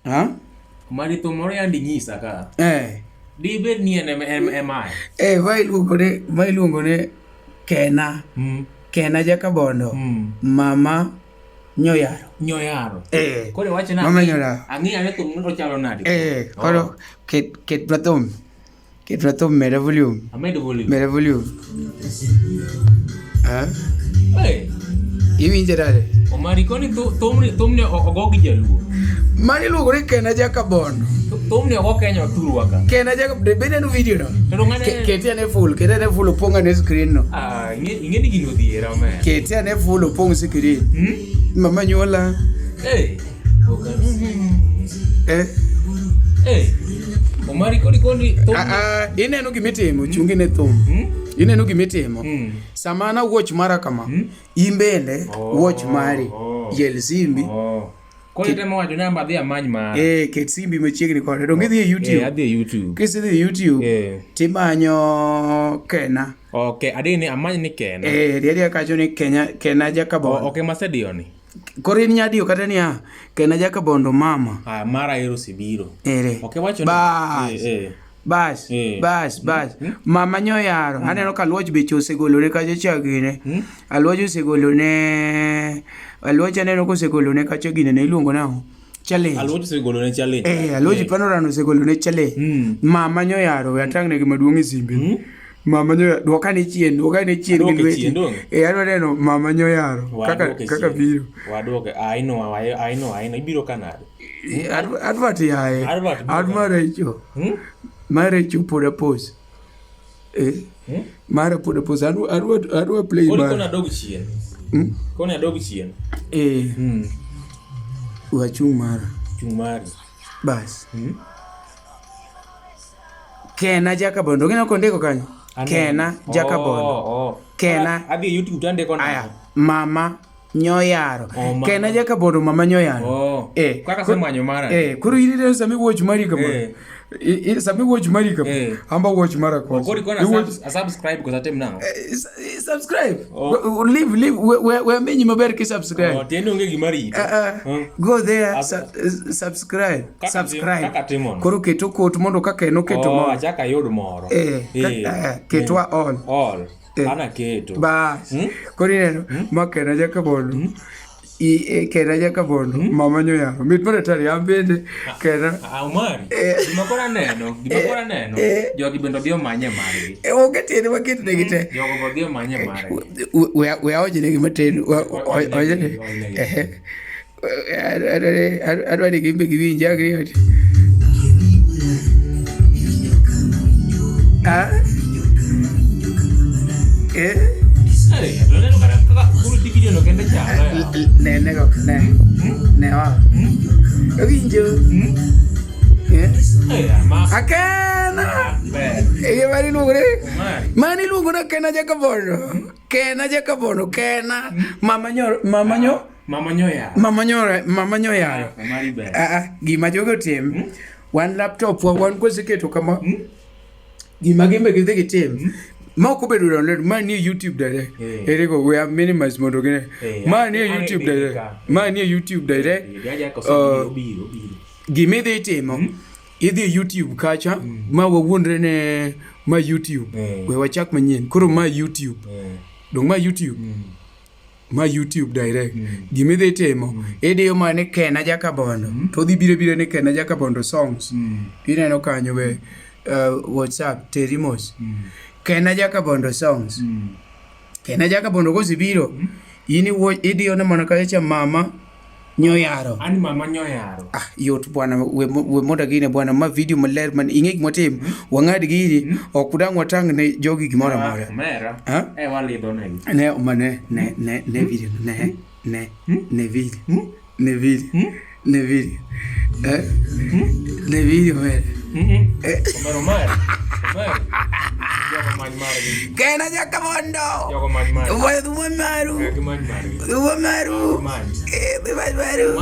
Ha? Mari thum moro yandi nyisa ka. Eh. Dibed ni en ema. Eh, ma iluongo ni ma iluongo ni Kena. Kena Jakabondo. Mama Nyoyaro. Nyoyaro. Eh. Koro iwacho na. Mama Nyoyaro. Ang'i ane thum no chalo nade? Eh, koro Oh. ket ket na thum. Ket na thum meda volume. Amedo volume. Meda volume. Ha? Hey. Iwinje nade? Omari koni thumni thumni ogo gi jaluo. Mano iluongo ni Kena Jakabondo. Thumni ogo Kenya thurwa ka. Kena Jakabondo. Be ineno video no? To ng'ane Kete ane full, kete ane full opong' ane screen no. Ah, ing'e ni gino odhiera omera. Kete ane full opong' screen. Mama nyuola. Hey. Eh. Hey. Omari koni koni thum. Ah, ah, ineno gimitimo, chungi ne thum. Ineno gimitimo. Sama na watch mara kama, in bende watch mari. Yel simbi. Oh. Koro itemo wacho ni amba adhi amany mara. Eh, ket simbi machiegni kode. Donge idhi e YouTube. Eh, adhi e YouTube. Kisedhi e YouTube, Eh. timanyo Kena. Okay, adhi ni amany ni Kena. Eh, dhi adhiya kacho ni Kenya, Kena Jakabondo. Okay, masediyo ni. Koro in nyadiyo kata niya, Kena Jakabondo mama. Ah, mara ero osebiro. Ere. Okay, wacho ni. Bas. Eh, eh. Bas, Eh. bas, bas. Mama nyoyaro. Aneno ka Aluoch be osegolone kacha cha gine. Aluoch osegolone Aluoch aneno kosegolone kacha gine ne iluongo nang'o? Challenge. Aluoch osegolone challenge. Eh, Aluoch panorano osegolone challenge. Mama nyoyaro we atang'ne gima duong' e simbe. Mama nyoyaro dwoka ni chien, dwoka ni chien gi Aduoke lweti. chien, donge? Eh, adwa neno mama nyoyaro kaka Waduoke kaka chien. biro. Waduoke. Aino, aino, aino. Ibiro ka nade? Eh, Advert yaye. Advert biro Ad ka- marecho. Hmm? Marecho pod apos. Eh? Hmm? Mara pod apos. Adwa adwa adwa play Koro koni mara. adog chien. Hmm? Koni adog chien. Eh, wachung' mara. Chung' mari. Bas. Kena Jakabondo. Gino kondiko kanyo. Aneno. Kena Jakabondo. Oh, oh. Kena. Adhi e YouTube to andiko nang'o? Aya, mama nyoyaro. Oh, mama. Kena Jakabondo mama nyoyaro. Oh. Eh. Kaka asemanyo mara. Eh, koro in ineno sama iwatch mari kama. Eh. Sama iwatch mari kama. Eh. Amba watch mara kocha. Koro ikona Iwatch- a subscribe koso atim nang'o? Subscribe. Oh. Leave leave we we menyi maber ki subscribe. Oh, tiende onge gima rito. Go there As- subscribe Kaka subscribe. kaka timono. Koro keto kot mondo kaka en oketo Oh, moro. achak ayud moro. Eh, Eh. ketwa all. All. Eh. An aketo. Bas. Koro ineno ma kena Jakabondo. I kena Jakabondo mama nyoyaro. Mit mar atari an bende kena. Ah, Omari. Gima koro aneno, gima koro aneno, jogi bende odhi omanye margi. Eh, onge tiende waket negi te. Jogo be odhi omanye margi. We awachne matin. Wachne, wachne. Adwa ni gin be giwinj agri oti. Ah? Eh? Hey, to aneno kata kaka koro tij no kende chalo ya. Ne ne go ne. Ne wa. Owinjo. Eh? Hey, ma Akena. ber. Eh, mani iluongo ni Omari. mani iluongo ni Akena Jakabondo. Kena Jakabondo, Kena. Mama nyo mama nyo Mama nyoyaro. mama nyo mama nyoyaro. Omari ber. Ah, ah, gima jogo otim wan laptop wa wan kwaseketo kama gima gimbe gidhi gitim ma ok obedo download ma nie YouTube direct Eh. ere go we are minimize mondo gine Eh, ma nie ang' YouTube idhi direct ka. ma nie YouTube direct Eh, jaja kosebiro obiro obiro. gima idhi timo idhi e YouTube kacha ma wawuondre ne ma YouTube Eh. we wachak manyien koro ma YouTube Eh. dong ma YouTube ma YouTube direct gima idhi timo idiyo mana ni Kena Jakabondo to odhi biro biro ni Kena Jakabondo songs ineno kanyo we WhatsApp teri mos Kena Jakabondo songs Kena Jakabondo kosebiro in idiyo ne mana kacha cha mama nyoyaro An mama nyoyaro. Ah, yot bwana we, we mondo gine bwana ma video maler man ing'e gima watim wang'ad gini ok dang' watang' ne jogi gimoro amora Omera. Ha? Eh walidho negi. ne ma ne ne ne ne video ne ne ne video ne video ne video eh ne video mere Omera omera. Omera. Jogo many margi. Kena Jakabondo Jogo many margi. Wuod maru Eh, Gimany margi. Wuod maru Gimany. Eh, dhi many maru.